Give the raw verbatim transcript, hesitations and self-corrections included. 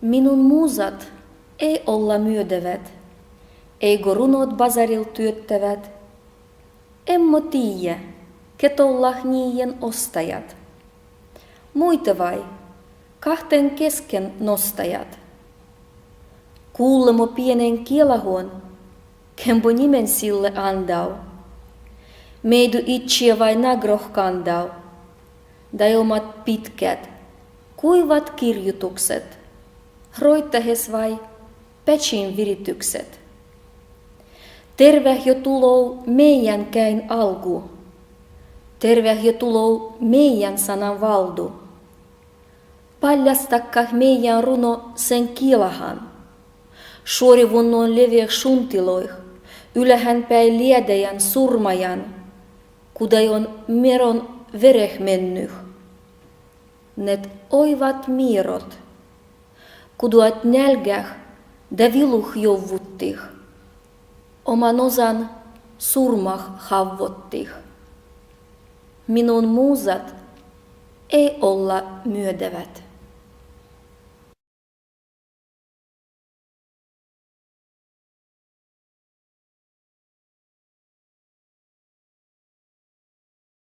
Minun muusat ei olla müödävät, ei go runod bazaril töötavät. Em mo tiiä, ket ollah niien ostajat. Muitavai, kahten kesken nostajat. Kullamo pienen kielahon, ken bo nimen sille andav. Meidu itčie vai nagroh kandav, dai omat pitkät, kuivat kirjutukset. Roittahes vai päčin viritükset. Terveht jo tulov meiän käin algu. Terveht jo tulov meiän sanan valdu. Paljastakkat meiän runo sen kielahan. Šorivunnon leveht šuntiloih, ülähänpäi lieđajan surmajan, kudai on meron vereh mennyh. Net oivat mierot, kuduat nälgäh da viluh jovvuttih, oman osan surmah havvottih. Minun muusat ei olla müödävät.